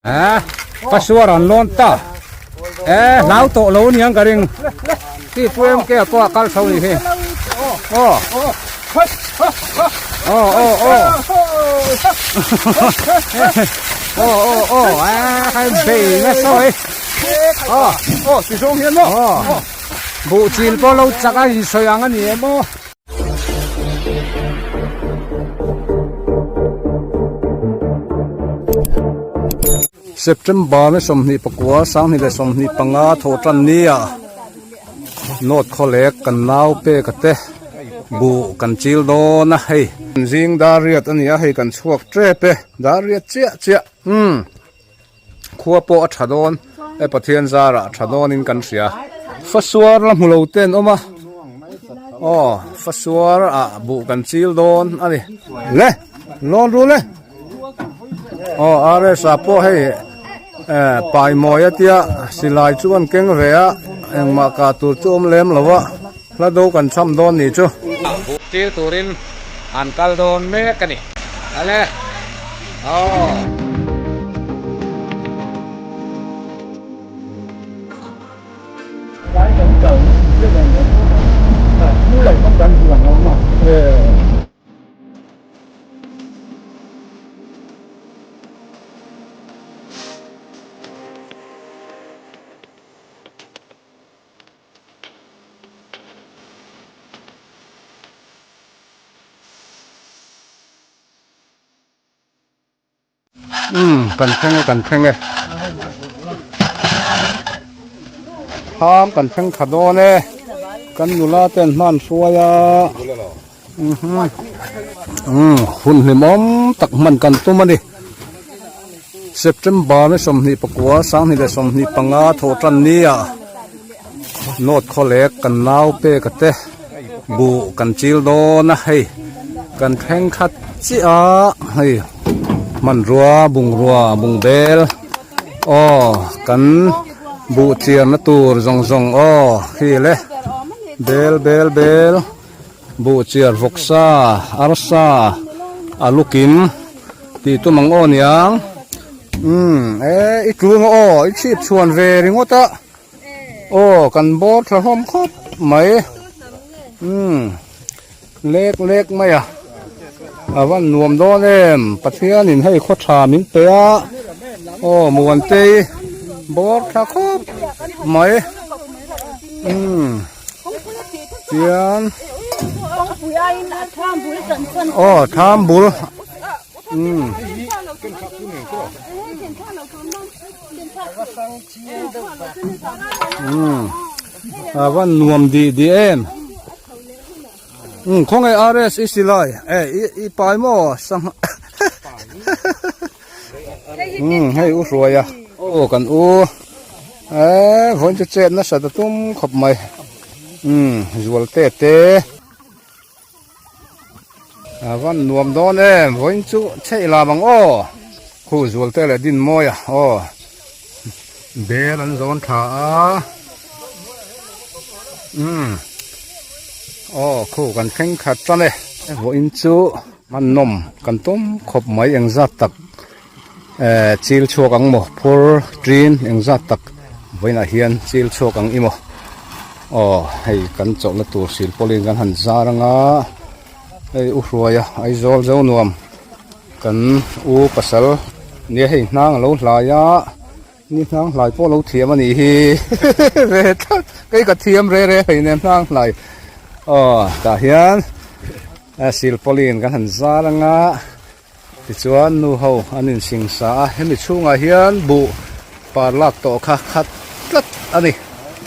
Eh, pasuar an lawn ta. Eh, hlau tawh lo niang ka ring. Ti pu em ke pawh a kal tho ni hi. Oh. Oh, oh, oh. Oh, oh, oh. Eh, khai bei na sawi. Oh, oh, ti zawng hian maw? Oh. Buh chil pawh lo chak a insawi ang a ni em aw. September ni 24 2025 thawh tan nia North Khawlek kan nau pek a te buh kan chil dawn a hei. Zing dar riat a ni a hei kan chhuak tep e dar riat chiah chiah umm khua pawh a tha dawn e Pathian zarah a tha dawnin kan hria. Fasuar la hmu lo te an awm a aw fasuar ah buh kan chil dawn a ni le lawn rul e aw RS ah pawh hei eh pai mawi a tia silai chu an keng ve a engmah kah tur chu awm lem lo a hla do kan cham dawn ni chu. Buh chil turin an kal dawn mek a ni ale aw. Umm kan thleng e kan thleng e kham kan thleng tha dawn e kan nula ten hman hruai a umm hun hlimawm tak hman kan tum a ni September ni 24 2025 thawh tan nia North Khawlek kan nau pek a te buh kan chil dawn a hei kan thleng khat chiah a hei hmanrua bungrua bungbel aw kan buh chiarna tur zawng zawng aw khi le bel bel bel buh chiar vawksa arsa alu kim tih tum ang aw niang umm e i tlung aw i chhip chhuan ve ringawt a. Aw kan bawr tha hlawm khawp mai umm lek lek mai a a van nuam dawn em Pathian in hei khaw tha min pe a aw Muantei bawr tha khawp mai umm tian aw tham bul umm. Umm a van nuam dih dih em umm khawnge RS i silai e i pai maw sangha umm hei u hruai a aw kan u e vawiin chu chet nasa ta tum khawp mai umm zual te te. A van nuam dawn em vawiin chu chheih lam ang aw khu zual te leh din mawi a aw bel an zawn tha a umm aw khu kan thleng khat tan e vawiin chu hman nawm kan tum khawp mai engzat tak eh chil chhuak ang maw phur tin engzat tak vawiinah hian chil chhuak ang i maw aw hei kan chawlhna tur sil pawlin kan han zar anga hei u hruaia Aizawl zo nuam kan u pasal nia hei hnang alo hlai a ni hnang hlai pawh alo thiam a nih hi ve tlat kei ka thiam re re hei nen hnang hlai aw tah hian sil pawlin kan han zar anga. Tichuan nu ho an insing sa a, hemi chhungah hian buh par lak tawh kha khat tlat a ni.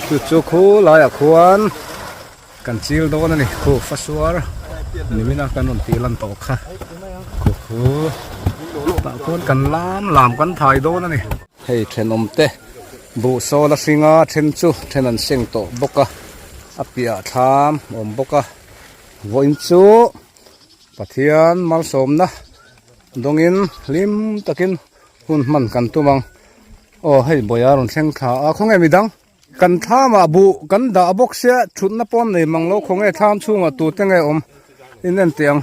Chu chu khu laiah khuan kan chil dawn a ni, khu fasuar nimina kan rawn tih lan tawh kha, khu khu tah khuan kan lam lam kan thai dawn a ni. Hei thenawm te buh sawl a hring a, then chu then an seng tawh bawk a, a piah thlam awm bawk a, vawiin chu. Pathian malsawmna dawngin hlim takin hun hman kan tum ang. Aw hei bawih a rawn thleng thla a, khawnge midang? Kan thlamah buh kan dah bawk sia thutna pawn nei mang lo khawnge thlam chhungah tute nge awm in en teh ang.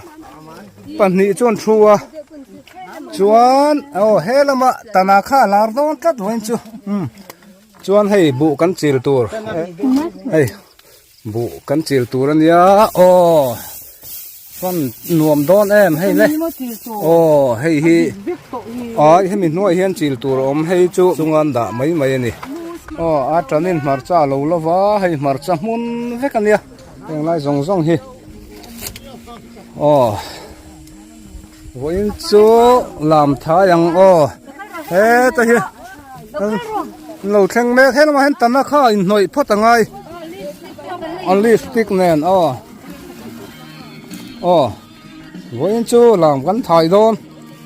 Pahnih chuan thu a. Chuan aw he lama tana kha a lar dawn tlat vawiin chu umm chuan hei buh kan chil tur hei buh kan chil tur ania aw fan nuam dawn em hei le aw hei hi ai hemi hnuai hian chil tur a awm hei chu chunga an dah mai mai ani aw a tanin hmarcha a lo lova hei hmarcha hmun vek ania heng lai zawng zawng hi aw. Vawiin chu lam thai ang aw heta hi an lo thleng mek he lamah hian tana kha a inhnawih phawt a ngai a lipstick nen aw aw vawiin chu lam kan thai dawn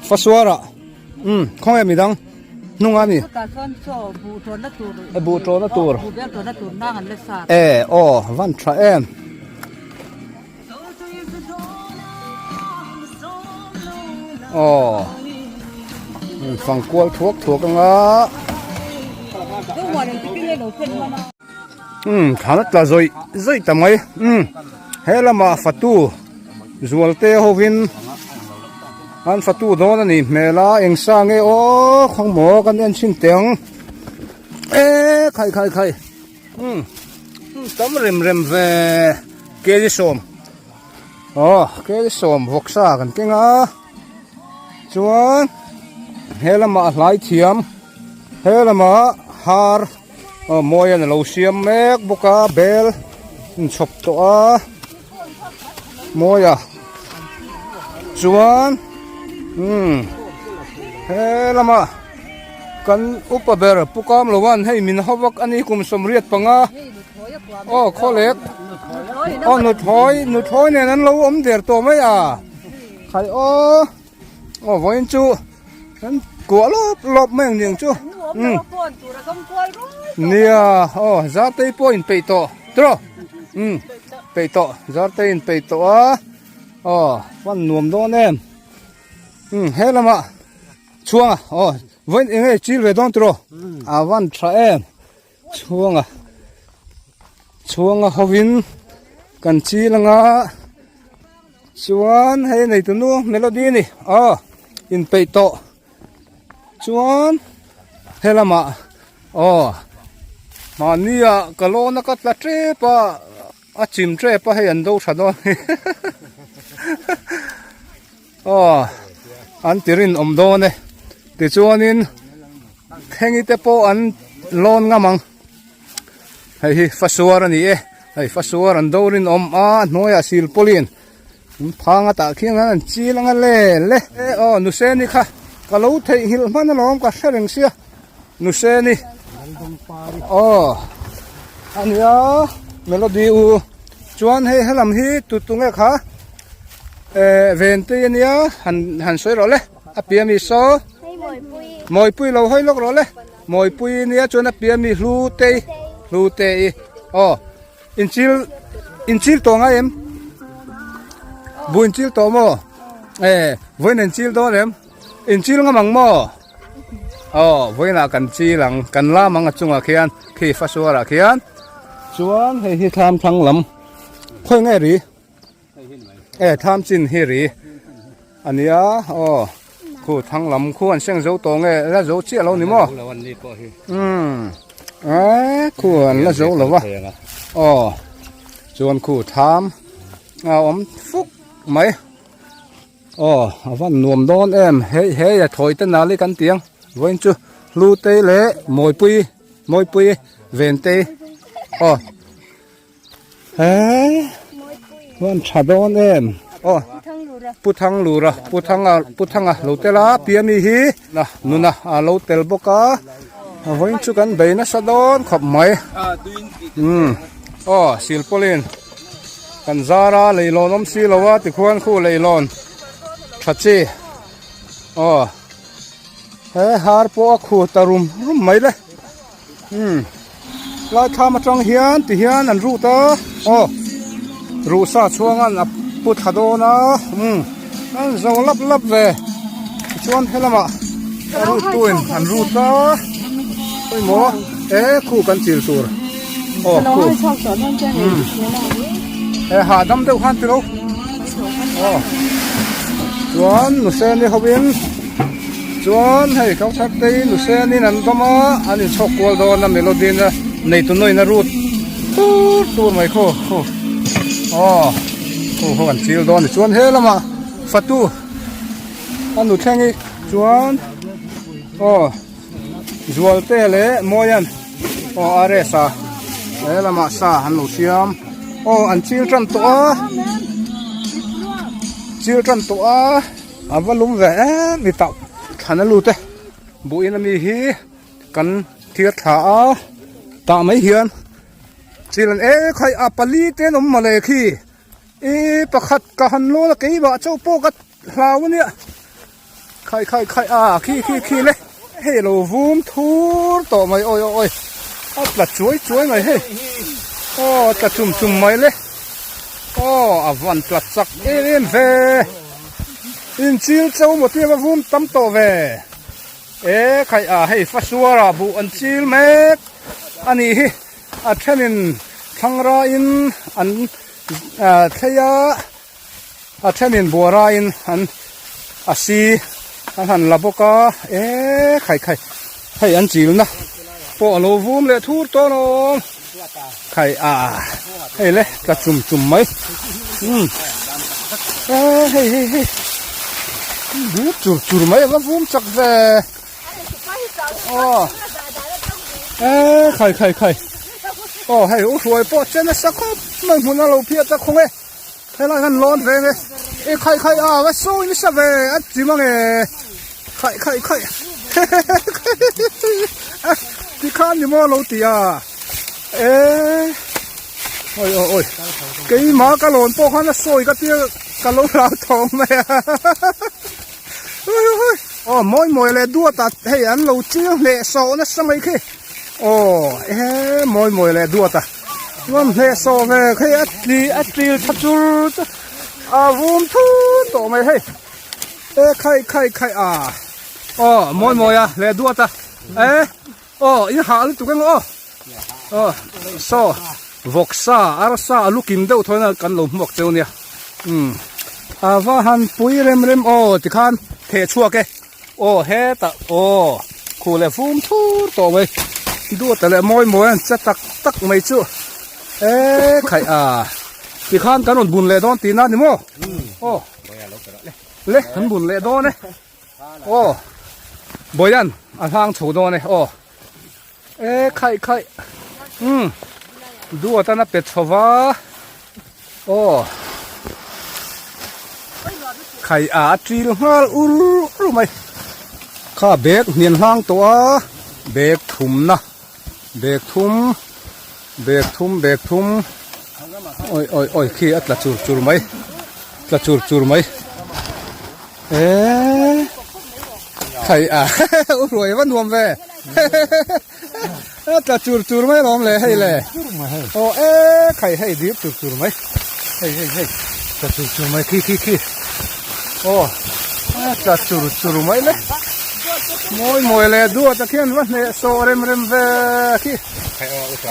fasuarah umm khawnge midang hnungah a ni buh tawhna tur e aw van tha em. Aw fang kual thuak thuak anga umm thlan a tla zawih zawih ta mai umm he lamah fatu zualte hovin an fatu dawn a nih hmel a eng sa nge aw khawng maw kan en chhin teh ang e khai khai khai. Umm tam rem rem ve kg sawm aw kg sawm vawksa kan keng a chuan he lamah a hlai thiam he lamah har aw mawi an alo siam mek bawk a bel inchhawp tawh a mawi a chuan umm he lamah. Kan upa ber Pu Kamloan hei min ho vak a ni kum 85 aw khawlek aw nuthlawi nuthlawi nen an lo awm der tawh mai a khai aw aw vawiin chu an kuah lawp lawp mai ang niang chu umm nia aw Zartei pawh in peih tawh tiraw umm peih tawh Zartei in peih tawh a aw fan nuam dawn em umm he lamah. Chhuanga aw vawiin eng nge chil ve dawn tiraw a van tha em chhuanga chhuanga hovin kan chil anga chuan hei neitu nu melody a ni aw inpeih tawh chuan he lamah aw mahnia ka lawn a ka tla tep a a chim tep a hei an do tha dawn Aw an ti rinawm dawn e tichuanin thengi te pawh an lawn ngam ang hei hi fasuar a ni e hei fasuar an do rinawm a hnuaiah silpawlin an phang a tah khian an chil anga le le e aw nuseni kha ka lo theihnghilh hman alawm ka hre reng sia nuseni aw ania melody u chuan hei helam hi tutunge kha. Eh ventui ania han han sawi rawh le a piah mi saw mawipui lo hawi lawk rawh le mawipui ania chuan a piah mi hlu te hlu te i aw inchil inchil tawh ngai em bu inchil tawh maw eh vawiin inchil dawn em inchil ngam ang maw aw vawiinah kan chil ang kan lam ang a chungah khian khi fasuarah khian chuan hei hi thlam thlang lam khawi nge ri. E tham chin hi ri ania aw khu thang lam khu an seng zo tawh nge la zo chiah lo ni maw umm e khu an la zo lo va aw chuan khu tham a awm fuk mai aw a van nuam dawn em hei hei a thawi te nali kan ti ang vawiin chu hlu te leh mawipui mawipui ven te aw. He chuan tha dawn em aw pu thang lura pu thanga pu thanga lo tel a piami hi na nuna a lo tel bawk a a vawiin chu kan bei nasa dawn khawp mai umm aw silpawlin kan zar a leilawn awm si lo a tikhuan khu leilawn tha chi aw he har pawh a khu ta rum rum mai le. Umm lai thlam atang hian ti hian an rut a aw ruh sa chhuang an a pu thla dawn a umm an zo lap lap ve tichuan helamah a rut tu in an rut a pawimawh e khu kan chil tur aw khu umm he hahdam deuh khan tilo aw chuan nuseni ho in. Chuan hei Kauthar te hi Nusen in an dawm a, an inchhawk kual dawn a Melody in a neitu nawin a rut tur tur mai khaw khaw aw khaw khaw an chil dawn a ni. Chuan he lamah fatu a nu thleng hi chuan aw Zualte leh Mawian aw RS a he lamah sa an lo siam aw an chil tan tawh a chil tan tawh a. A va lum ve em i tah thlan a lut e buhin ami hi kan thir thla a tah mai hian chil an e khai a pali te an awm mawle khi i pakhat ka han lawn a keimah chauh pawh ka hlau ania khai khai khai a khi khi khi le hei a lo vum thur tawh mai awi awi a tla chuai chuai mai hei aw a tla chum chum mai le aw a van tla chak em em ve. Inchil cho maw tia va vum tam tawh ve. E khaih a hei fasuar ah buh an chil mek a nih hi. A thenin thlangra in an thlei a, a thenin buara in an a si an han la bawk a. E khaih khaih hei an chilna pawh a lo vum leh thur tawn awm. Khai a hei le tla chum chum mai umm e hei hei hei bu chur chur mai ava vum chak ve aw e khai khai khai aw hei u hruai pawh che nasa khawp mai hmun a lo phiat ta khawng e helai hian lawn ve nge e khai khai a va sawi nasa ve a chi mang e khai khai khai tikhan ni maw lo ti a e oi oi oi keimah ka lawn pawh khan a sawi ka tia ka lo hlau thawng mai a oi oi aw mawi mawi leh duat a hei an lo chiang hleh sawh nasa mai khi aw e mawi mawi leh duat a. Chuan hnehsawh ve khi a tli a tlil tha chur chu a vum thur tawh mai hei e khai khai khai a aw mawi mawi a leh duat a e aw in hah lutuk eng aw aw saw vawksa arsa a lu kim deuh thawn a kan lo hmuak cheu nia umm a va han pui rem rem aw tikhan theh chhuak e. Aw hetah aw khu leh vum thur tawh mai duata leh mawi mawi an che tak tak mai chu e khaih a tikhan kan rawn bun leh dawn tihna a ni maw aw le kan bun leh dawn e aw Bawian a hlang chho dawn e aw e khaih khaih umm duatan a pe chho va aw khaih a a ṭil nghal ur ur mai kha bag hnian hlang tawh a bag thumna bag thum bag thum bag thum awi awi awi khi a tla chur chur mai tla chur chur mai eee khaih a u hruai va nuam ve a tla chur chur mai alawm le hei le aw e khai hei dip chur chur mai hei hei hei tla chur chur mai khi khi khi aw a tla chur chur mai le mawi mawi le duat a khian va hneh sawh rem rem ve khi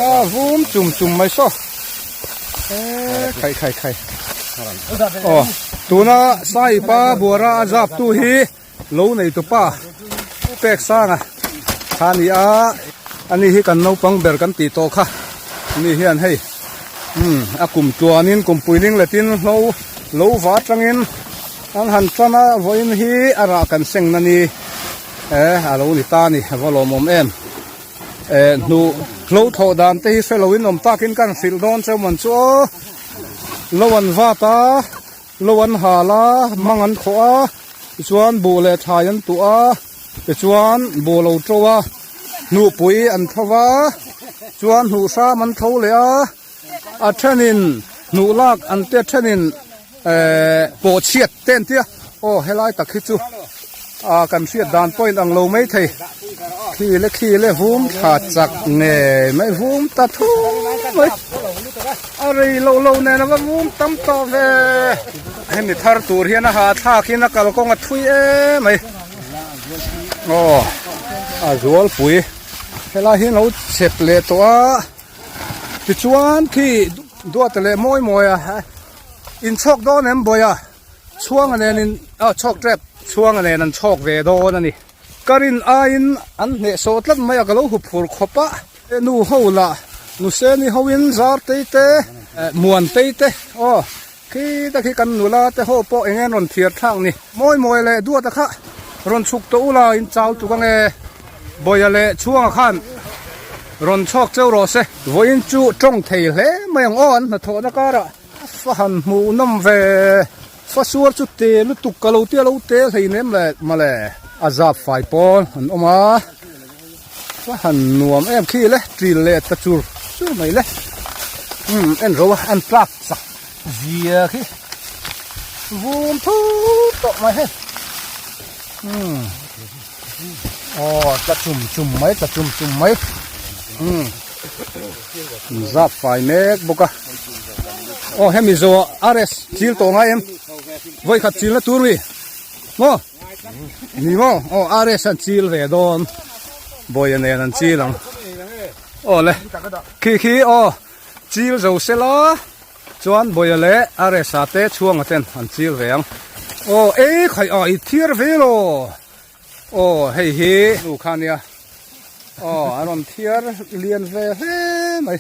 a vum chum chum mai saw e khai khai khai aw tuna saipa buara a zap tu hi Lo nei tupa pek sang a kha a ni a ani hi kan naupang ber kan tih tawh kha ani hian hei umm a kum tluanin kum puiling letin hlo lo va atangin an han tan a vawiin hi a rah kan seng na ni e a lo ni ta a ni a va lawmawm em eh hnuh hlo thawh dan te hi hre loin awm takin kan hrilh dawn cheu man chu aw lo an vat a. Lo an hal a, mang an khawh a, tichuan buh leh thlai an tuah a, tichuan buh lo to a, hnuhpui an tho va, chuan hnuh hram an tho leh a, a thenin hnuh lak an tia thenin ehh pawh chhiat te an tia, aw helai tak hi chu ah kan hriat dan pawhin ang lo mai thei, khi le khi le vum thla chak ngei mai vum ta thu mai. A rei lo lo nen a va vum tam tawh ve. Hemi thar tur hian a hahthlak in a kalkawng a thui em mai. Aw a zualpui helai hi an lo chep leh tawh a tichuan khi duata leh mawi mawi a inchhawk dawn em bawiha chhuanga nen in aw chhawk tep chhuanga nen an chhawk ve dawn a ni. Ka rin aiin an hnehsawh tlat mai a, ka lo hup phur khawp a. Nu ho lah Nuseni hoin Zartei te, Muantei te aw khi te khi kan nula te ho pawh eng nge rawn thiar thlak ni. Mawi mawi leh duata kha rawn chhuk tawh ula in chau tuk ange. Bawia leh chhuanga khan rawn chhawk cheu rawh se. Vawiin chu tawng thei hle mai ang aw an hnathawhna karah fa han hmuh nawm ve. Fa suar chu te lutuk ka lo tia lo te hlei nem le mawle. A zap fai pawl an awm a, fa han nuam em khi le ṭil leh ta chur chur mai le. Umm en ro a an tlak chak zia khi vum thut tawh mai hei. Umm aw tla chum chum mai tla chum chum mai. Umm zap fai mek bawk a. Aw hemi zawh RS chil tawh ngai em vawi khat chil na tur mi maw ni maw aw RS an chil ve dawn bawia nen an chil ang aw le khi khi aw chil zo sela chuan bawia leh RS a te chhuanga ten an chil ve ang aw ei khai a i thiar ve lo aw hei hi nu kha nia aw an rawn thiar lian ve hle mai.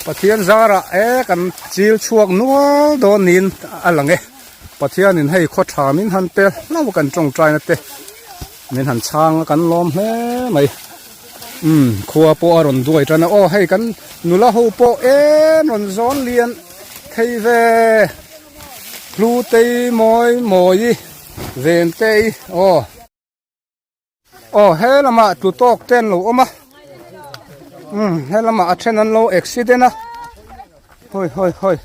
Pathian zarah e kan chil chhuak nual dawn niin a lang e. Pathianin hei khaw tha min han pe hlauh kan tawngtaina te min han chhang a kan lawm hle mai. Umm khua pawh a rawn duai tan a aw hei kan nula ho pawh em rawn zawn lian thei ve Hlutei mawi mawi Ventei aw. Aw he lamah tlu tawk te an lo awm a umm he lamah a then an lo accident a hawi hawi hawi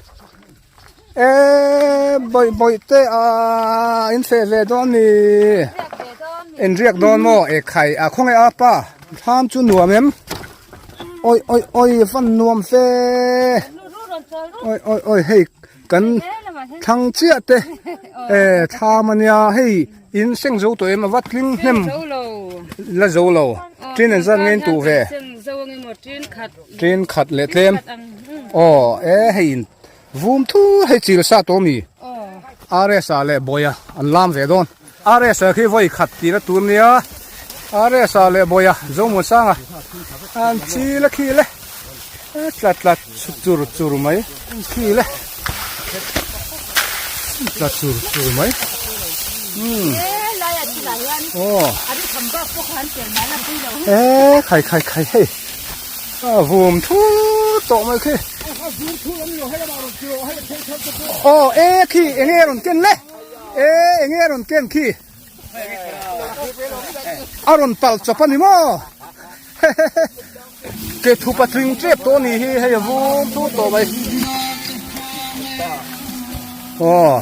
eee bawih bawih te ahh in feh ve dawn ni in riak dawn maw e khai a khawnge a pa thlam chu nuam em awi awi awi van nuam fe awi awi awi hei kan thlang chiah te eh thlam ania hei in seng zo tawh em a va tling hnem la zo lo tin an zat nge in tuh ve tin khat leh tlem aw e hei in vum thu hei chil sa tawh ami RS ah leh Bawia an lam ve dawn RS ah khi vawi khat tih na tur nia RS ah leh Bawia Zomuansanga an chil a khi le tla tla chur chur mai khi le tla chur chur mai umm aw e khai khai khai hei a vum thut tawh mai khi aw e khi enge rawn ken le e enge rawn ken khi a rawn pal chawp a ni maw Ke thu patling tep tawh a nih hi hei a vum thut tawh mai aw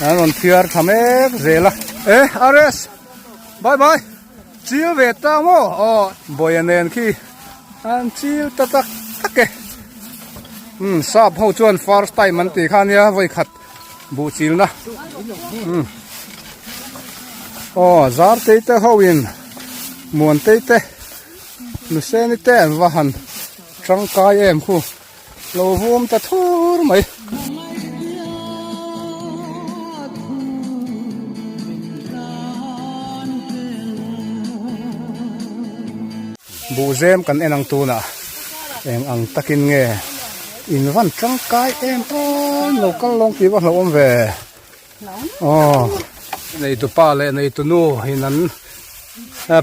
an rawn thiar tha mek zel a e RS bye bye chil ve ta maw aw bawia nen khi an chil ta tak tak e umm sap ho chuan first time an tih kha ania vawi khat buh chilna umm aw zartei te ho in muantei te nuseni te an va han tangkai em khu lo vum ta thur mai. Buhzem kan en ang tunah eng ang takin nge in van tangkai em aw lo kal lawng tih va hlauhawm ve aw neitu pa leh neitu nu in an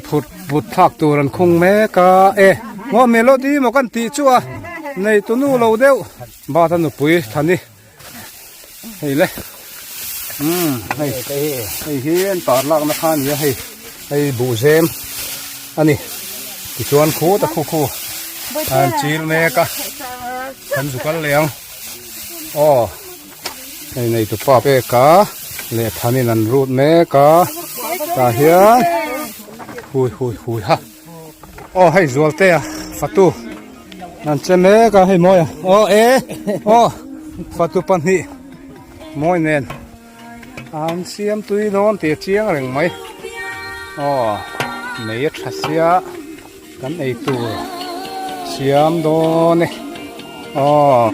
phut but thlak tur an khung mek a e maw melody maw kan tih chu a neitu nu lo deuh bat a nupui thani hei le umm hei hei hi an tar lakna kha a ni a hei hei buhzem a ni tichuan khut a khu khu an chil mek a kan zu kal leh ang aw hei nei tu pa pek a leh thanin an rut mek a tah hian hui hui hui ha. Aw hei Zualtea fatu an che mek a hei mawi a aw e aw fatu pahnih mawi nen an siam tui dawn tih a chiang reng mai aw mei a tha sia kan ei tur siam dawn e aw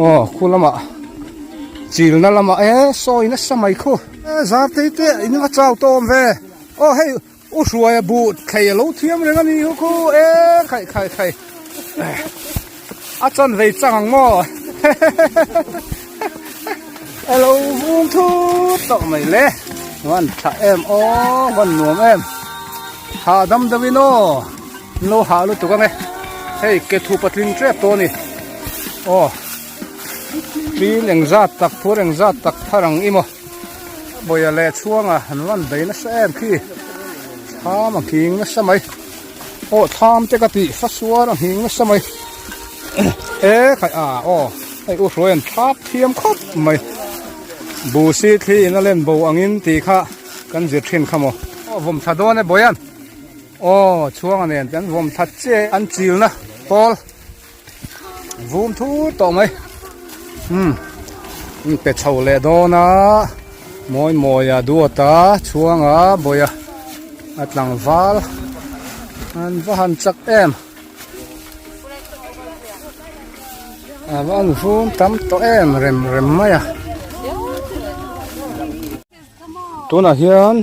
aw khu lamah chilna lamah e sawi nasa mai khu. Zar tei te in va chau tawm ve. Aw hei u hruaia buh thlei a lo thiam reng a ni hu khu e khai khai khai. A chan vei chang ang maw. A lo vung thut tawh mai le. Van tha em aw van nuam em. Hahdam deuhin aw. An lo hah lutuk ang e. Hei ke thu patling tep tawh a ni. Aw. Ṭil engzat tak phur engzat tak thar ang i maw. Bawia leh chhuanga an van bei nasa em khi. Thlam a nghing nasa mai. Aw thlam te ka tih fa suar a nghing nasa mai. E khai a aw hei u hruai an thlap thiam khawp mai. Busi thli in a len bo angin tih kha kan zir thin kha maw. Aw vawm thla dawn e Bawian. Aw chhuanga nen te an vawm thla che an chilna pawl. Vum thur tawh mai umm in pe chho leh dawn a mawi mawi a duat a chhuang a bawih a a tlangval an va han chak em a va han vum tam tawh em rem rem mai a. Tunah hian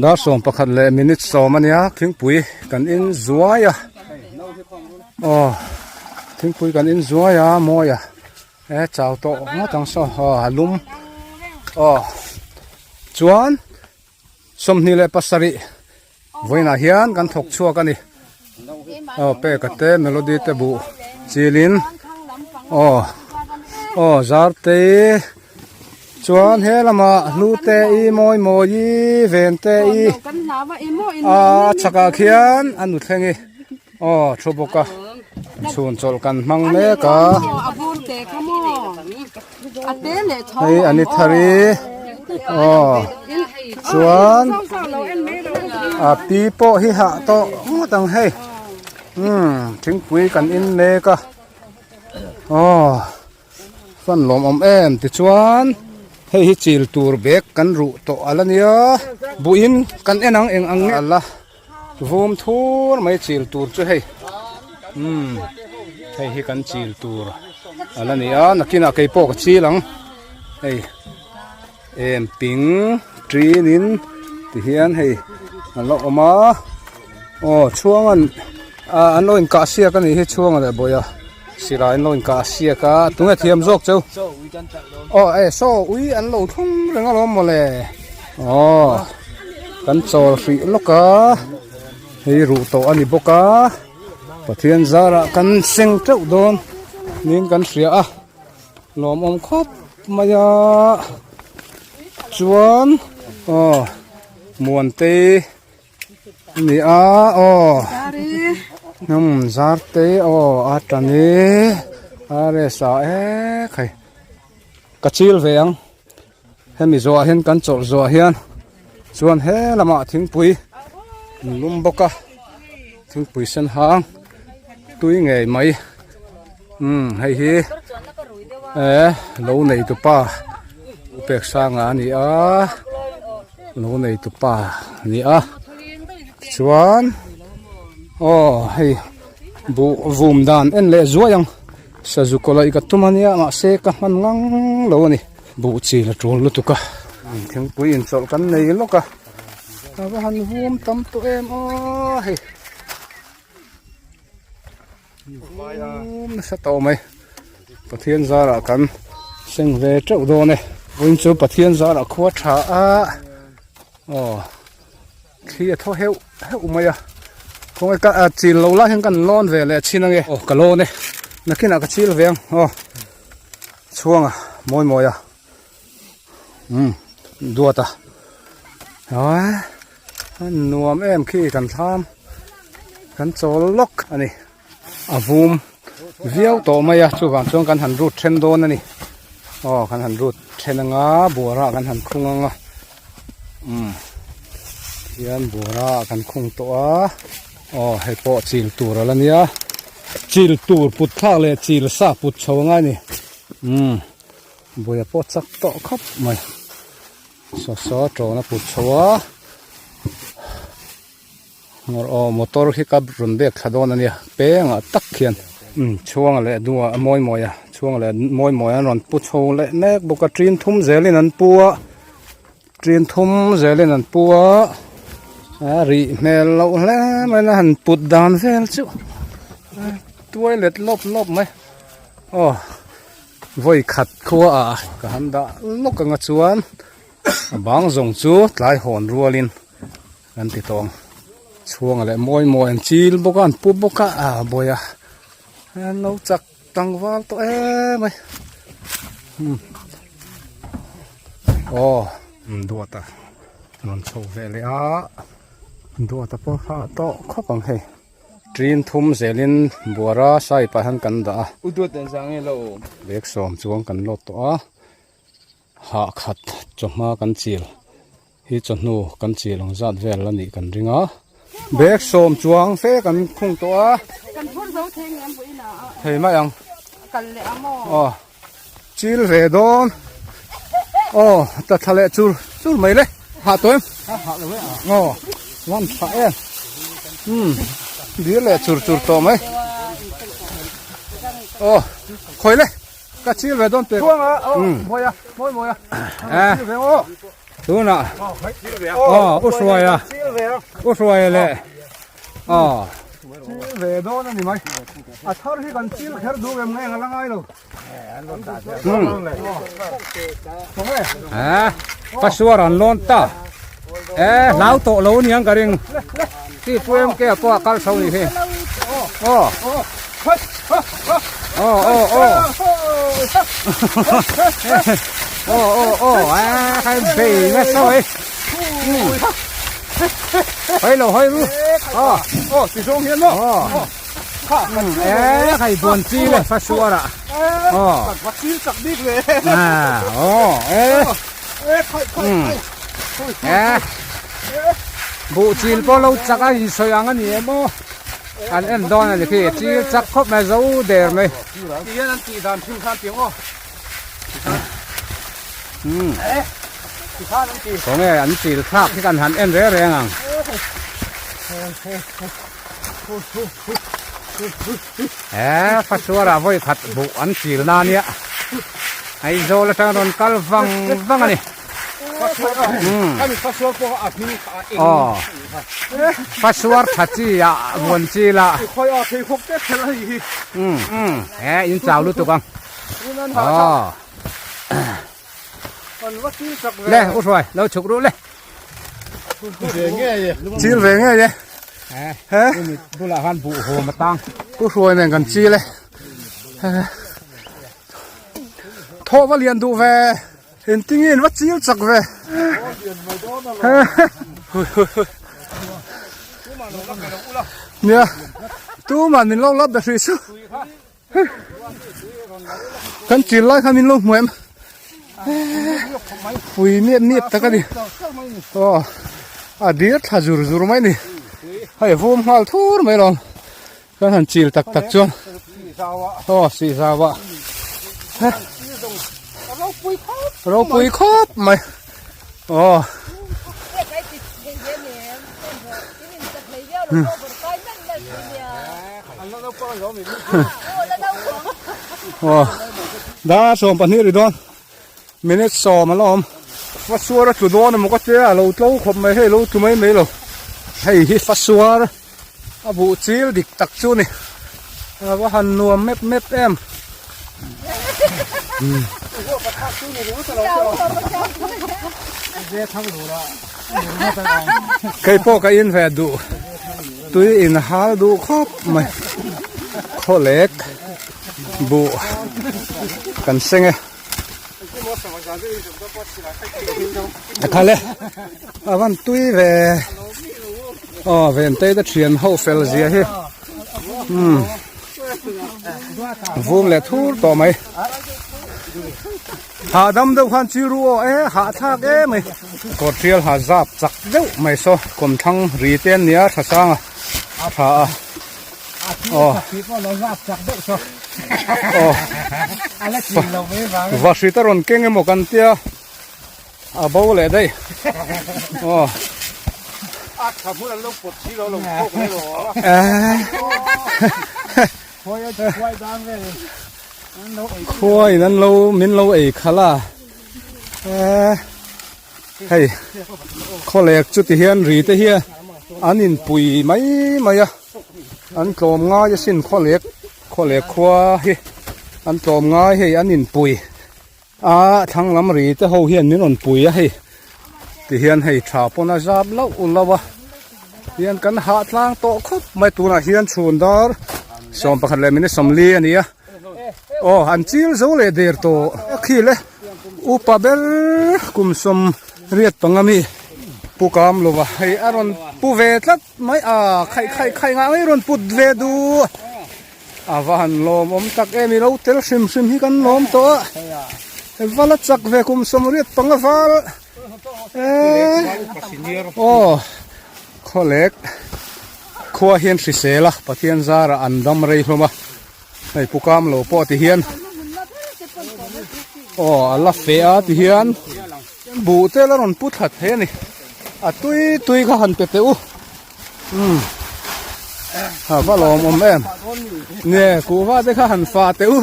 dar 11 leh minute 10 a nia thingpui kan in zuai a aw thingpui kan in zuai a mawi a e chau tawh ngawt ang saw aw a lum aw chuan 27 vawiinah hian kan thawk chhuak a ni aw peka te melody te buh chilin aw aw zarte chuan he lamah hlu te i mawi mawi i ven te i a chhakah khian a nu thleng i aw thu bawk a chhun chawlh kan hmang mek a hei a ni thar i aw chuan a pi pawh hi hah tawh ngawt ang hei umm thingpui kan in mek a aw fan lawm awm em tichuan hei hi chil tur bag kan ruh tawh ala nia buhin kan en ang eng ang nge ala vum thur mai chil tur chu hei umm hei hi kan chil tur ala ni a nakinah kei pawh ka chil ang hei em ping ṭin in ti hian hei a la awm a aw chhuang an ah an lo inkah siak a nih hi chhuanga leh bawih a silai an lo inkah siak a tunge thiam zawk cheu aw e saw ui an lo thlung reng alawm mawle aw kan chawl hrih lawk a hei ruh tawh a ni bawk a Pathian zarah kan seng teuh dawn niin kan hria a lawmawm khawp mai a chuan aw Muantei a ni a aw hnam Zartei aw a tan i a rest ah e khai ka chil ve ang. Hemi zawhah hian kan chawlh zawhah hian chuan he lamah thingpui an lum bawk a thingpui sen hang tui ngei mai umm hei hi eh lo nei tu pa u pek sanga a ni a lo nei tu pa a ni a tichuan aw hei buh vum dan en leh zuai ang sazu kawlh ka tum a nia mahse ka hman ngang lo a ni. Buh chil a tul lutuk a thingpui inchawlh kan nei lawk a a va han vum tam tawh em aw hei vum nasa tawh mai Pathian zarah kan seng ve teuh dawn e vawiin chu Pathian zarah khua tha a aw thli a thaw heuh heuh mai a khawnge ka chil lo lai hian kan lawn ve leh chin ange aw ka lawn e nakinah ka chil ve ang aw. Chhuanga mawi mawi a umm duat a a nuam em khi kan thlam kan chawl lawk a ni a vum viau tawh mai a chuvang chuan kan han rut then dawn a ni aw kan han rut then anga buara kan han khung anga umm hian buara kan khung tawh a aw hei pawh chil tur ala nia. Chil tur put thlak leh chil sa put chho a ngai a ni umm buaia pawh chak tawh khawp mai saw saw tawn a put chho a aw motor hi ka rawn bek thla dawn a nia pengah tak khian umm chhuanga leh duha a mawi mawi a chhuanga leh mawi mawi an rawn pu chho leh mek bawk a ṭin thum zelin an pu a. Ṭin thum zelin an pu a, a rih hmel loh hle mai a han put dan vel chu tuai let lawp lawp mai aw vawi khat khua ah ka han dah lawk anga chuan a bang zawng chu tlai hawn rualin an ti tawh ang chhuanga leh mawi mawi an chil bawk a an pu bawk a ah bawi a an lo chak tlangval tawh em mai umm aw duata rawn chho ve leh a duata pawh kha a tawh khawp ang hei ṭin thum zelin buara sai pah hian kan dah a bag sawm chuang kan lawt tawh a. Hah khat chawhma kan chil hi chawhnu kan chil ang zat vel a nih kan ring a bag sawm chuang fe kan khung tawh a Kan phur zo thei ngem buin a thei mai ang kal leh ang maw aw chil ve dawn aw ta thla leh chur chur mai le hah tawh em hah lo e aw van tha em um dir leh chur chur tawh mai aw khawi le Ka chil ve dawn pek. Chuanga aw mawi a mawi mawi a. Eh. Chil ve aw. Tuna. Aw u hruai a. U hruai le. Aw. Chil ve dawn ani mai. A thar hi kan chil kher duh em nge la ngai lo. Eh. Pasuar an lawn ta. Eh hlau tawh lo niang ka ring. Ti pu em ke pawh a kal tho ni hi. Aw. Aw aw aw. Aw aw aw a khai bei nasa mai. Hoi lo hoi ru. Aw. Aw ti zawng hian maw. Aw. Eh khai buan chi le fa suara. Aw. Va chil chak bik ve. À aw eh. Eh khai khai khai. Eh. Buh chil pawh lo chak a insawi ang a ni em aw. An en dawn a ni khi chil chak khawp mai zo der mai. Ti hian an tih dan thil khan tiang aw. Umm. Ti khan an ti. Khawnge an chil thlak hi kan han en reng reng ang. Eh fasuara vawi khat buh an chil na nia. Aizawl atang rawn kal vang vang a ni. Fasuar tha chi ah vuan chi la. He in chau lutuk ang. Le u hruai lo chhuk ruh le. Chil ve ngei e. He bulah khan buh hawm atang. U hruai nen kan chil e. Thawh va lian duh ve. Engtinge in va chil chak ve. Nia tuman min lo lap ber hrih chu. Kan chil lai kha min lo hmu em. Pui miap miap tak a ni. Aw a dir thla zur zur mai ni. Hei vum nghal thur mai lawm. Kan han chil tak tak chuan aw sih zau ah ropui khawp mai aw aw dar 12 ri dawn minute 10 a la awm fasuar a tlu dawn emaw ka tia a lo tlo khawp mai hei a lo tlu mai mai lo hei hi fasuar. A buh chil dik tak chu ni. A va han nuam mep mep em. Kei pawh ka in ve duh. Tui in hal duh khawp mai. Khawlek buh kan seng e. A kal e. A van tui ve. Aw ventei te thian ho fel zia hi umm vum leh thur tawh mai hahdam deuh khan chi ru aw e hahthlak em mai kawr tial ha zap chak deuh mai saw kawmthlang ri te an nia tha sang a tha a aw aw vahrit a rawn keng emaw kan tia. A bo leh daih. Aw. A tha hmun an lo pawt si lo lo khawk mai lo. Khuai in an lo min lo ei khalh a. Eh. Hei khawlek chu ti hian ri te hian an inpui mai mai a an tlawm ngai asin khawlek khawlek khua hi an tlawm ngai hei an inpui a thlang lam ri te ho hian min rawn pui a hei ti hian hei tha pawn a zap lauh lauh a tihian kan hah tlang tawh khawp mai tunah hian chhun dar 11 leh minute 40 a ni a. Aw an chil zo leh der tawh a khil e upa ber kum sawm riat panga mi pu kam lo va hei a rawn pu ve tlat mai a khaih khaih khaih ngah mai rawn put ve duh a va han lawm awm tak em i lo tel hrim hrim hi kan lawm tawh a vala chak ve kum sawm riat panga val e aw khawlek khua hian hrisel a Pathian zarah an dam rei hlawm a hei pu kam lo pawh ti hian aw a la feh a ti hian buh te la rawn pu thla thei a ni a tui tui kha han pe teh u umm a va lawmawm em nge kuhva te kha han fa teh u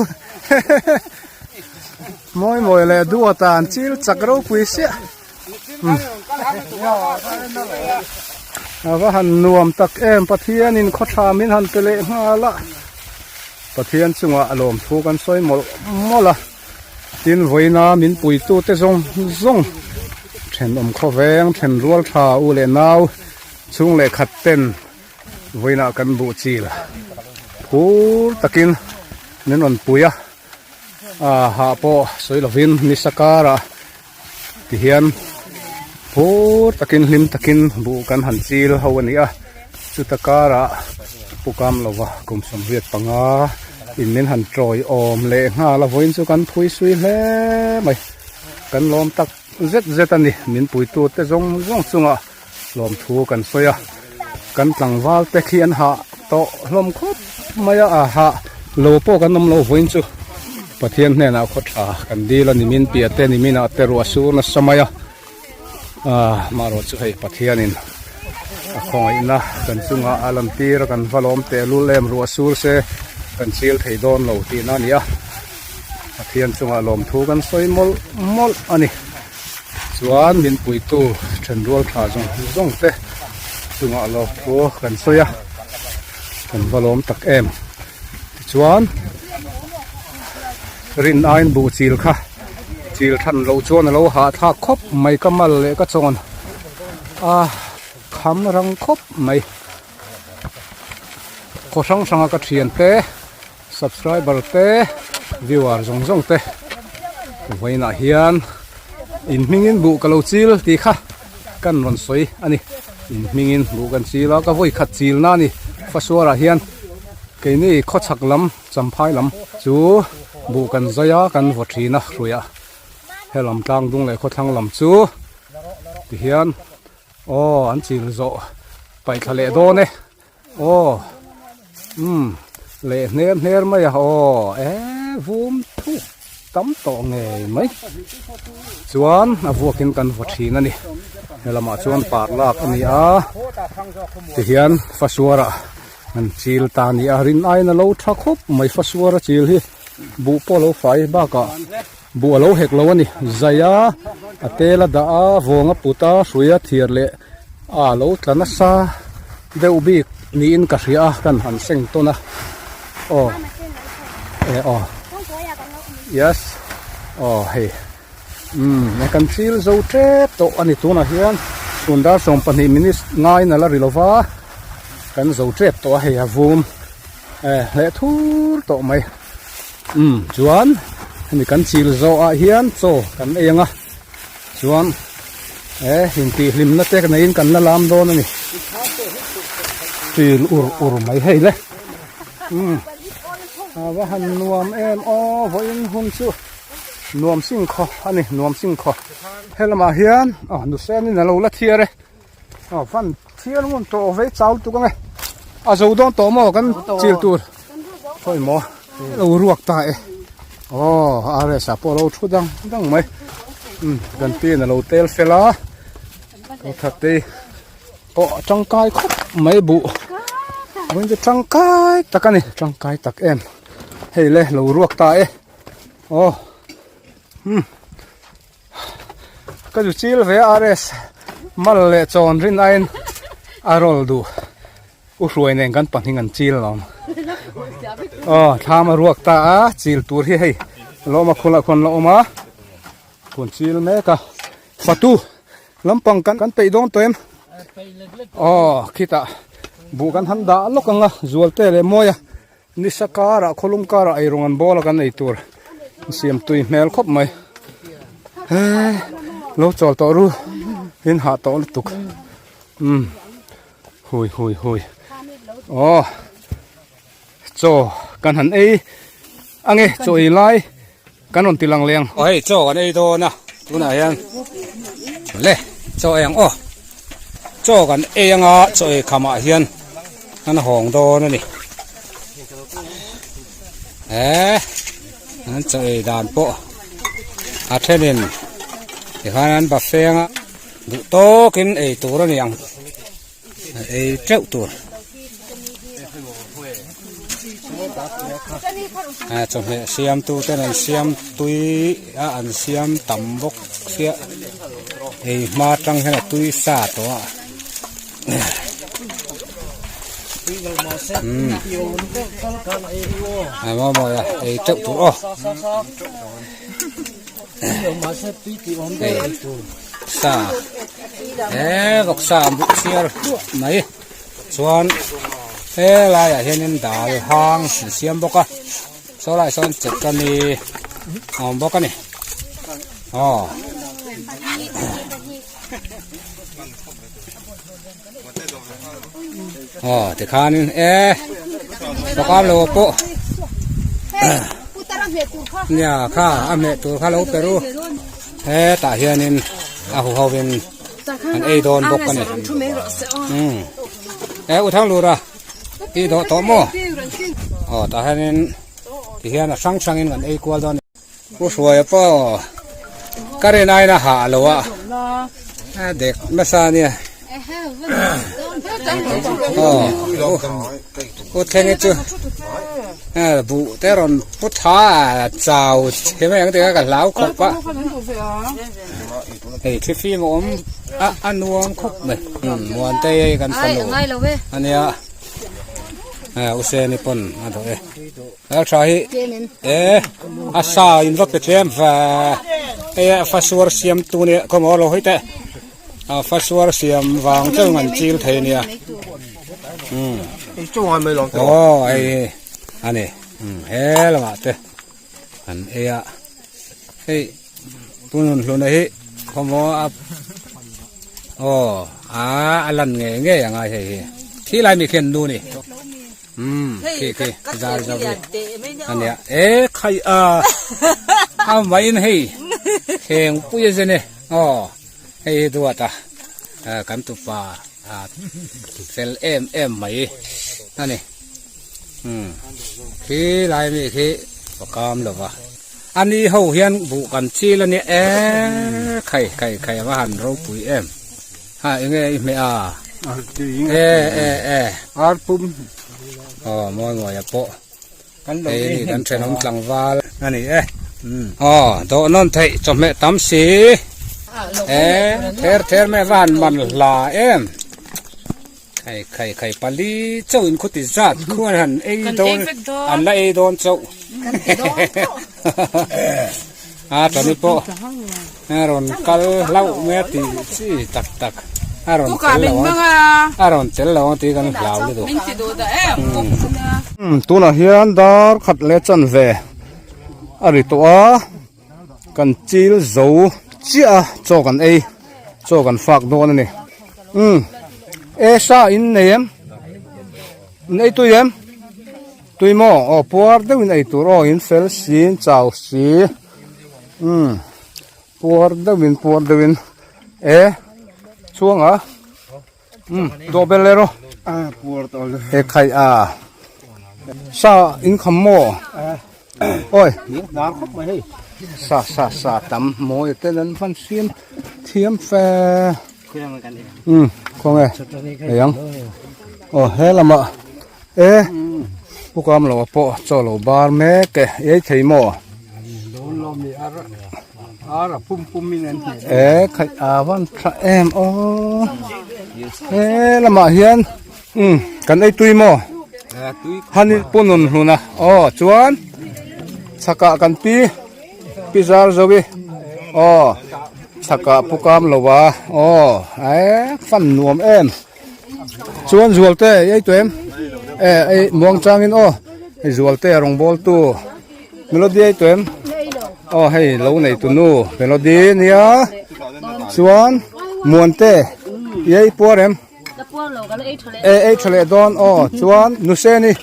Mawi mawi leh duata an chil chak ropui siah a va han nuam tak em Pathianin khaw tha min han pe leh nghal a Pathian chungah a lawm thu kan sawi mawlh mawlh a tin vawiina min puitu te zawng zawng thenawm khawveng then rual tha u leh nau chhung leh khat ten vawiinah kan buh chil phur takin min rawn pui a. Ah hah pawh sawi lovin nisa karah tihian phur takin hlim takin buh kan han chil ho a ni a chuta karah pu kam lova kum 75 in min han tawi awm leh nghal a vawiin chu kan phui sui hle mai kan lawm tak zet zet a ni min puitu te zawng zawng chungah lawmthu kan sawi a kan tlangval te khi an hah tawh hlawm khawp mai a a hah lo pawh kan awm lo vawiin chu Pathian hnenah khaw tha kan dil a nimin piah te nimin ah te ruah sur nasa mai a ah marawh chu hei Pathianin a khawngaihna kan chungah a lan tir a kan va lawm tehlul em ruah sur se kan chil thei dawn lo tihna a ni a Pathian chungah lawmthu kan sawi mawlh mawlh a ni. Chuan min puitu thenrual tha zawng zawng te chungah lawk thu kan sawi a, kan va lawm tak em. Tichuan rin aiin buh chil kha chil than loh chuan a lo hahthlak khawp mai ka mal leh ka chawn a kham rang khawp mai. Khaw hrang hranga ka thian te. Subscriber te viewer zawng zawng te vawiinah hian in hmingin buh ka lo chil tih kha kan rawn sawi a ni in hmingin buh kan chil a ka vawi khat chil na a ni fasuarah hian keini khawchhak lam champhai lam chu buh kan zai a kan vaw thin a hruiah helam tlang dung leh khawthlang lam chu tihian aw an chil zawh paih thla leh dawn e. Aw umm leh hner hner mai a aw e vum thuk tam tawh ngei mai chuan a vuakin kan vaw thin a ni helamah chuan par lak a ni a tihian fasuarah an chil ta a ni a rin aiin a lo tha khawp mai fasuara chil hi buh pawh a lo fai bakah buh a lo hek lo a ni zai a a tel a dah a vawng a put a hrui a thiar leh a lo tla nasa deuh bik niin ka hria a kan han seng tawn a aw e aw yes aw hei umm e kan thil zo tep tawh a ni tunah hian chhun dar 12 minutes ngaiin a la ri lova kan zo tep tawh a hei a vum e hleh thur tawh mai. Umm chuan hemi kan chil zawh ah hian chaw kan ei ang a chuan e intih hlimna te neiin kan la lam dawn a ni chil ur ur mai hei le umm a va han nuam em aw vawiin hun chu nuam sing khaw a ni nuam sing khaw helamah hian aw nusenin a lo la thiar e. Aw fan thial ngun tawh vei chau tuk ange a zo dawn tawh maw kan chil tur sawi maw lo ruak ta e aw rs ah pawh a lo thu dang dang mai um kan tin a lo tel fel a lo that te pawh a tangkai khawp mai buh vawiin chu tangkai tak a ni tangkai tak em hei le lo ruak ta e aw um. Ka zu chil ve a RS mal leh chawn rin aiin a roll duh. U hruai nen kan pahnih an chil alawm. Aw thlam a ruak ta a chil tur hi hei lawma khulah khuan la awm a kun chil mek a fatu lampang kan kan peih dawn tawh em aw khitah buh kan han dah lawk ang a zualte leh mawi a nisa karah khawlum karah eirawng an bawl a kan ei tur siam tui hmel khawp mai he lo chawl tawh ru in hah tawh lutuk umm. Hui hui hui aw chaw kan han ei ange chaw ei lai kan rawn ti lang leng aw hei chaw kan ei dawn a tunah hian le chaw ei ang aw chaw kan ei anga chaw ei khamah hian kan hawng dawn a ni eh an chaw ei dan pawh a thenin tikhan an buffet anga. Duh tawkin ei tur a ni ang, ei teuh tur. Chawhmeh siam tu ten an siam tui a an siam tam bawk sia ei hma tang hian a tui sa tawh a. A mawi mawi a ei teuh tur aw. Sa he vawksa an buk chhiar hluah mai chuan helaiah hianin dal hang an siam bawk a saw laiah sawn chetani a awm bawk a ni aw. Aw tikhanin e pakam lo pawh nia kha a hmeh tur kha lo pe ru hetah hianin a hu ho in an ei dawn bawk a ni umm e u thang lura i dawh tawh maw aw tah hianin tihian a hrang hrangin kan ei kual dawn a ni. Pu Hruaia pawh ka rin aiin a hah lo a, a dek nasa a nia. Aw u thleng hi chu buh te rawn pu tha a chau chhe mai ang tih kha ka hlau khawp a. Hei thli fim a awm a a nuam khawp mai. Muantei hei kan fanu a nia u Seni pawn a dawh e. Hmeltha hi e a sa in va pe tlem ve hei a fasuar siam tu nia khawmaw lo hawi teh a fasuar siam vang chauh an chil thei ania umm aw hei hi ani he lamah te an ei a hei tunun hluna hi khawmaw a aw a a lan ngei ngei a ngai hei hi khi lai mi khian nu ni. Umm khi khi zar zo hi ania e khai a a main hei heng pui a zen e aw hei hi duat a kan tupa a fel em em mai ani umm khi lai mi khi a kam lo va ani ho hian buh kan chil ania e khai khai khai a va han ropui em. Ha enge i hmeh a? E e e. Ar pum. Aw mawi mawi a pawh. Hei ni kan thenawm tlangval a ni e. Aw dawh nawn theih chawhmeh tam si. E ther ther mai a va han man hla em. Khai khai khai pali chauh in khuti zat khuan han ei dawn an la ei dawn chauh. A tani pawh. A rawn kal hlauh mai a tih chi tak tak a rawn tel lo ang a rawn tel lo ang tih kan hlau lutuk umm tunah hian dar khat leh chanve a ri tawh a kan chil zo chiah a chaw kan ei chaw kan fak dawn a ni umm e sa in nei em in ei tui em tui maw aw puar deuhin ei tur aw in fel si in chau si. Umm puar deuhin puar deuhin e chhuang a umm dawh bel leh rawh he khai a sa in kham maw awi sa sa sa tam mawi ten an hman siam thiam fe umm khawnge hei ang aw he lamah e pu kam lo pawh chaw lo bar mek e ei thei maw. E khaih a van tha em aw he lamah hian umm kan ei tui maw hani pu nun hlun a aw chuan chhakah kan pi pi zar zo i aw chhakah pu kam lo a aw e fan nuam em. Chuan Zualte i ei tawh em? E ei muang changin aw hei Zualte rawngbawltu Melody ei tawh em? Aw hei lo nei tu nu Melody nia chuan Muante i ei puar em? E ei tha leh dawn aw chuan Nuseni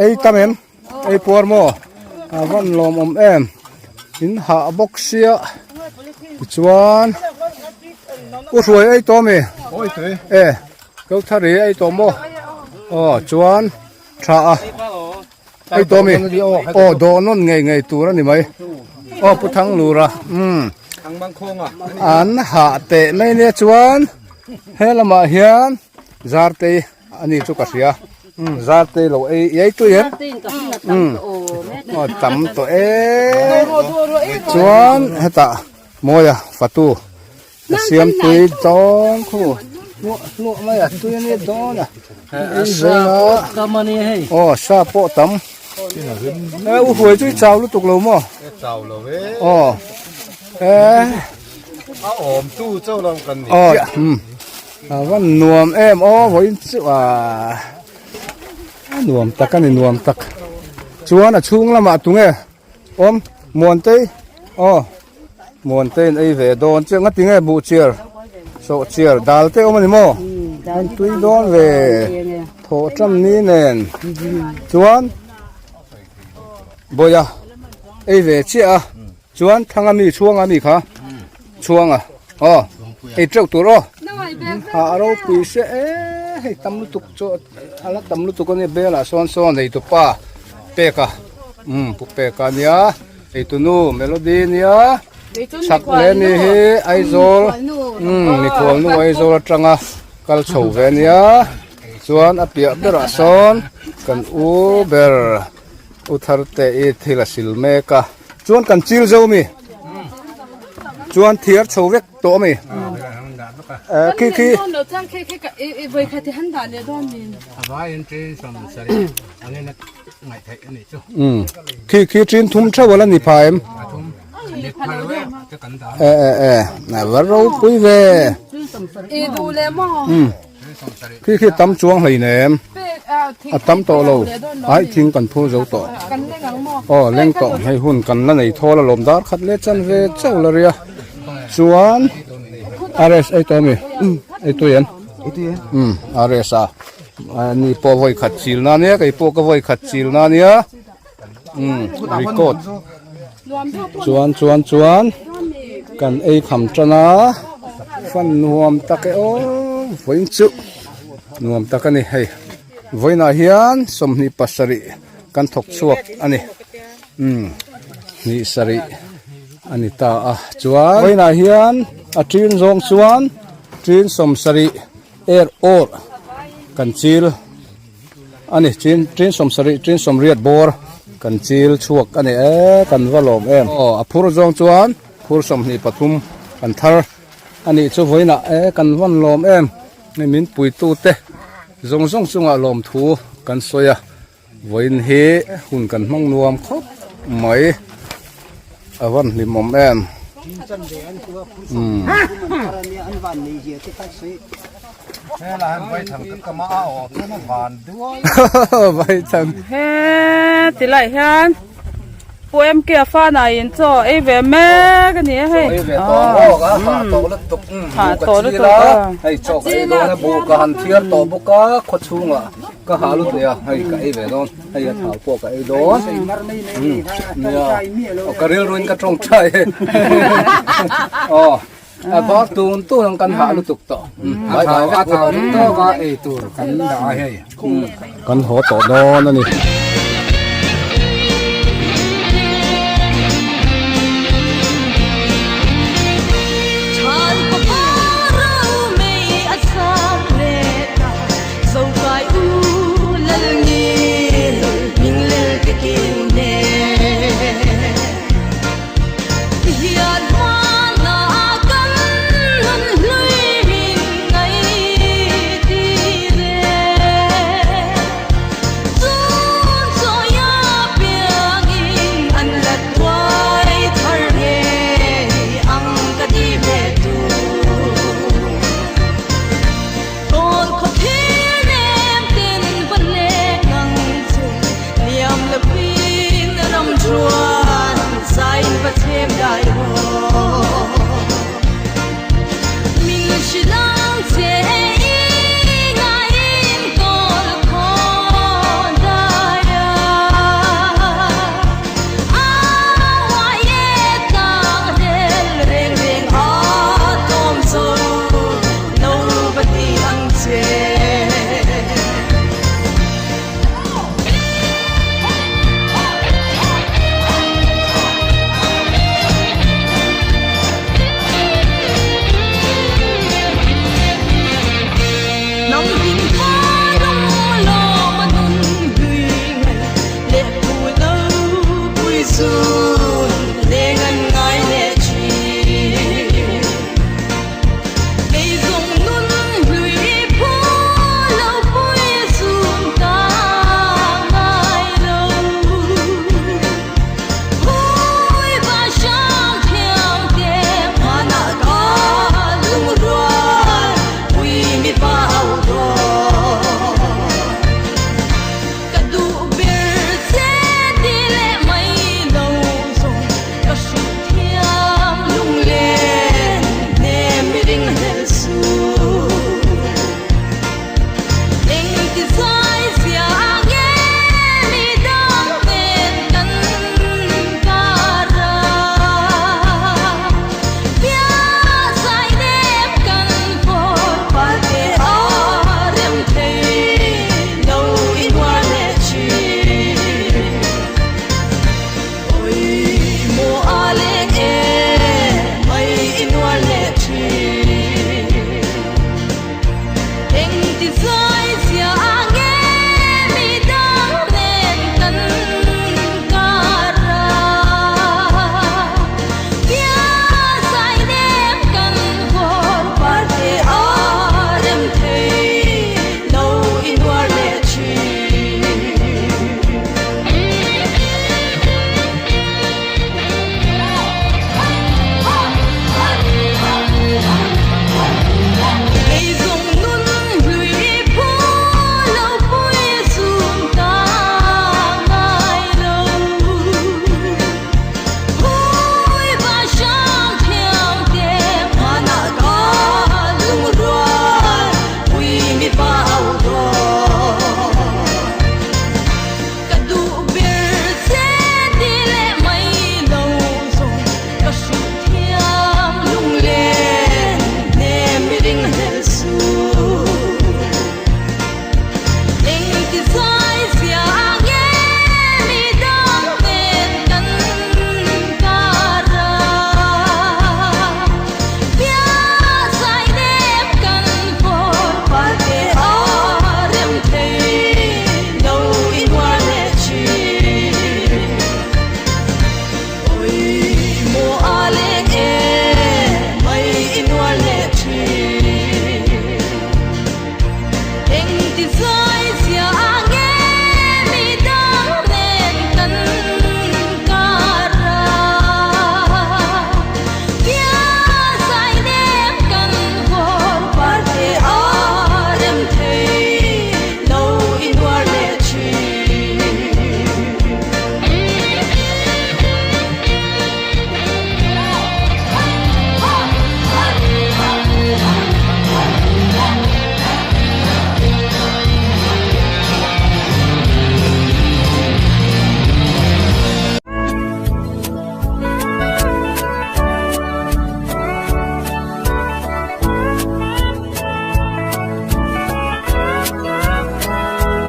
ei tam em? Ei puar maw? A van lawmawm em? In hah bawk sia tichuan u hruai ei tawh ami? E keu thar hi ei tawh maw? Aw chuan tha a ei tawh ami? Aw dawh nawn ngei ngei tur a ni mai aw pu Thanglura umm an hah teh mai nia chuan he lamah hian Zartei ani chu ka hria. Zarte lo ei ei tui em aw tam tawh e chuan hetah mawia fatu a siam tui dawn khu hluah hluah mai a tui ania dawn a ei zel a aw sa pawh tam e u huai chu i chau lutuk lo maw aw e a awm tu chauh lo kan ni aw A van nuam em aw vawiin chu ah a nuam tak a ni nuam tak chuan a chhung lamah tunge awm Muantei aw Muantei in ei ve dawn chiah nga tinge buh chiar sawh chiar dal te awm a ni maw an tui dawn ve thawh tan ni nen chuan Bawia ei ve chiah a. Chuan thanga mi chhuanga mi kha chhuanga aw ei teuh tur aw ha a ropui se e hei tam lutuk chu a la tam lutuk ania belah sawn sawn nei tu pa peka um pu peka ania ei tu nu melody ania chak leh mi hi Aizawl um mikhual nu Aizawl atanga kal chho ve ania chuan a piah berah sawn kan u ber. U thar te i thil a sil mek a chuan kan chil zo mi chuan thiar chho vek tawh ami eh khi khi khi khi tin thum theuh ala ni pha em eh eh eh a va ropui ve Khi khi tam chuang hlei nem a tam tawh lo ai thing kan phur zo tawh aw leng tawh hei hun kan la nei thawl alawm dar khat leh chan ve chauh la ria chuan rs ei tawh ami ei tui em um rs a ni pawh vawi khat chil na nia kei pawh ka vawi khat chil na nia um record Chuan chuan chuan kan ei kham tan a fan nuam tak e aw vawiin chu nuam tak a ni hei vawiinah hian 27 kan thawk chhuak a ni umm hnih sarih a ni ta a chuan vawiinah hian a ṭin zawng chuan ṭin 70 er awr kan chil. A ni tin tin 70 tin 80 bawr kan chil chhuak a ni e kan va lawm em aw a phur zawng chuan phur 23 kan thar a nih chu vawiinah e kan van lawm em hei min puitu te zawng zawng chungah lawm thu kan sawi a vawiin hi hun kan hmang nuam khawp mai a van hlimawm em umm. He tilai hian Pu MK a fan ah in chaw ei ve mek a ni a hei. Ei ve tawh maw ka ha tawh lutuk Ha tawh lutuk a. Hei chaw ka ei dawn a buh ka han thiar tawh bawk a khaw chhungah ka ha lut leh a hei ka ei ve dawn hei a thau pawh ka ei dawn nia ka rilruin ka tawngtai aw. A var tun tun ang kan hah lutuk tawh. A thau a thau duh tawk a ei tur kan dah a hei. Kan haw tawh dawn a ni.